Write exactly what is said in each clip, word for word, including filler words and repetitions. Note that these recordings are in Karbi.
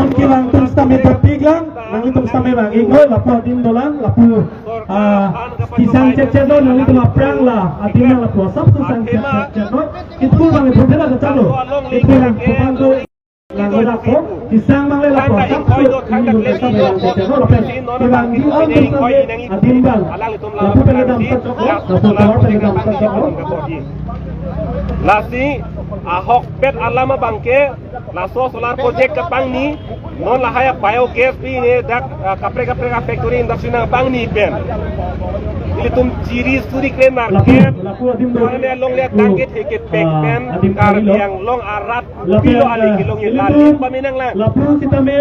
Kelang atum sitame dopik lang, nanglitum sitame vang-iknoi, lapu adim dolang, lapu, ah, kesang chetchet noi, nanglitum aphrang la adim lang, lapu asap kesang chetchet noi. Itu bang itu bela kacalo. Itu yang bukan tu. Lang ladak ko, kesang bang le lapu asap tu, ini belum bisa bilang chetchet noi, lapen kelang di on tu sitame adim bang, lapu peledam sat chok, lapu tower peledam sat chok. Lasi ahokpet alam abangke, laso solar project kapangni, non lahai biogas pine dak, ah, kaprek kaprek a-factory industry nangpangni pen. Ilitum chiri suri klemar lapu, kem, lapu adim do. Mane alongle dak ke theke pek pen, ah, adim Karbi kali lo. Anglong arat, lapen, pilo ale, ah, kelong ye ilitum lali pamenang lang. Lapu sitame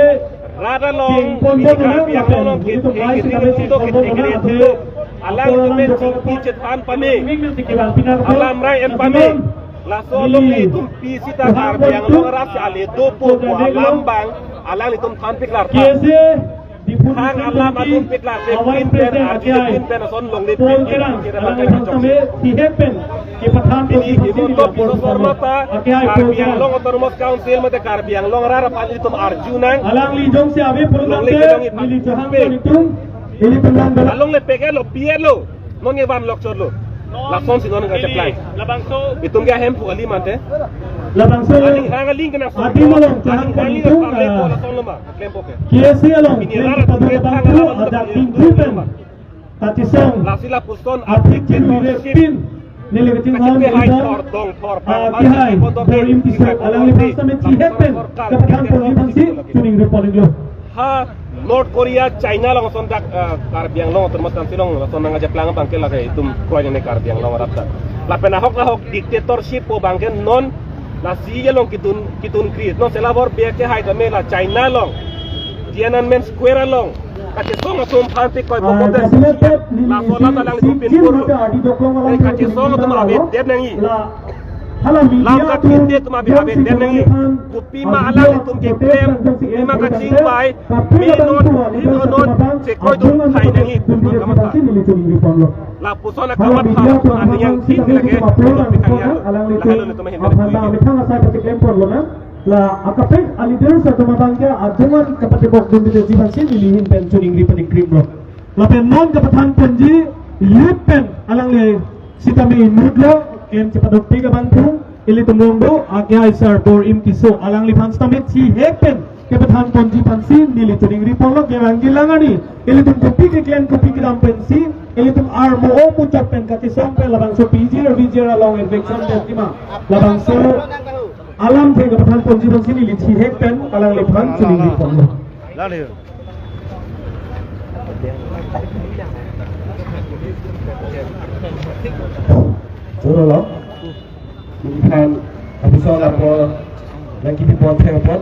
rat along, kengpon ini do Karbi Anglong lapen, along ke, ilitum ke, ai ke, sitame ke, kengpon do ke, ke, lapen. Alang apo ilitum alang pen dokok chingki apo chethan pame. Ming ming tiki bang pinar apo. Alam rai en pame. Abinon. Laso along ili ilitum pi sita Tuhan Karbi Anglong tum rat si ale dopo pu alam bang, alangtum thanpik lar. K S A, Diphu District Committee, Vice President R K I, Paul Terang, alangli aphan sitame chihek pen kepathan pon pini Himanta Biswa Sarma ta R K I Paul Terang. Karbi Anglong Autonomous Council mate Karbi Anglong arat aphan ilitum arju nang. Alangli jongsi ave pulo tangte, neli chehang pon itum, ili penang bela. Alongle pek-et lo, pi-et lo. Non ngevan lok chot lo. Lason si non nangkacheplang. Labangso. Itum ke ahem pu kali mate. Labangso. Aling hang aling kena so. Adi malong, aling hang aling chehang pon itum, kena so, ah, lason lo ma. Klem pok ke. K S A along, pini klem lar kepada lar bangso, lar ada lar tinggi pen. Kachisong. Lasi lapuson apik apik chin relationship. Pin. Neli kachinghon kachin ke hai leader. Thor dong thor. Ah, pahar kihai, pon dong Borim Tisso, alangli aphan sitame chihek pen kepathan ponji aphansi choningri pon-iklo. Ha North Korea, China along ason dak, ah, Karbi Anglong Autonomous Council along ason nangkacheplang abangke lake itum kroinang ne Karbi Anglong arat ta. Lapen ahok ahok dictatorship pu abangke non lasi along kitun, kitun kri. Non sela bor bia ke hai tame la China along, Tiananmen Square along kachesong atum aphan pik koi, ah, pokok tes. Laso la talang si, si, si, pinpur. Kachesong atum ave det nangji. Hala media atum, lam kachingte atum ave, ave det nangji. Kopima alanglitum keklem, kopima kachingvai, me non, me non, non, chekroi atum hai nangji, kamatha. Lapuson akamatha, aning yang sing lake, alanglitum aphan ta methang asai pacheklem ponlo na. La akaprek a-leaders atum abangke ajoine kapatebok dun bidetji aphansi neli ahin pen choningri panikrim lo. Lapen non kepathan ponji youth pen alangli sitame inut lo, klem chepadopik abang pu, ilitum rong do, ake ai sir Borim Tisso, alangliphan sitame chihek pen kepathan ponji aphansi neli choningri ponlo, kevangji lang ani, ilitum kopi keklem kopi kedam pensi, ilitum armo o muchot pen kachesong pen labangso P G R V G R along eviction pen tima, labangso alamthe kepathan ponji aphansi neli chihek pen alangliphan choningri ponlo. Choro lo. Neli aphan abuso lapo lagi di pon theng pon.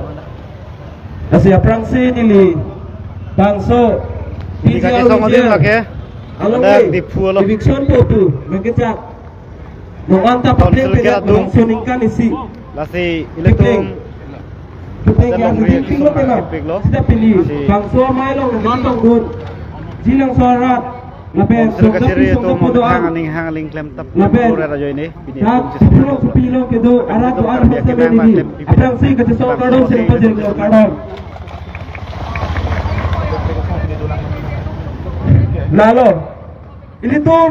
Lasi aphrangsi neli bangso neli kachesong adim lake. Along ada le Diphu along. Eviction pu pu mengkechak. Nongan ta papleng council pejak kerat dung. Bangso ningkan isi. Lasi ilitum. Papleng. Papleng ya, papleng lo kena. Papleng lo. Sita pini. Si. Bangso amei along nangketong dun. Jilangso arat. Lapen council kachiri atum hang aning hang aling klem tap. Lapen. Pura rajo ini. Pini dak atum si sepuluh sepi lo kedo arat do arat. Aphrangsi kachesong kardom, sering pajir kardom. Lalo. Ilitum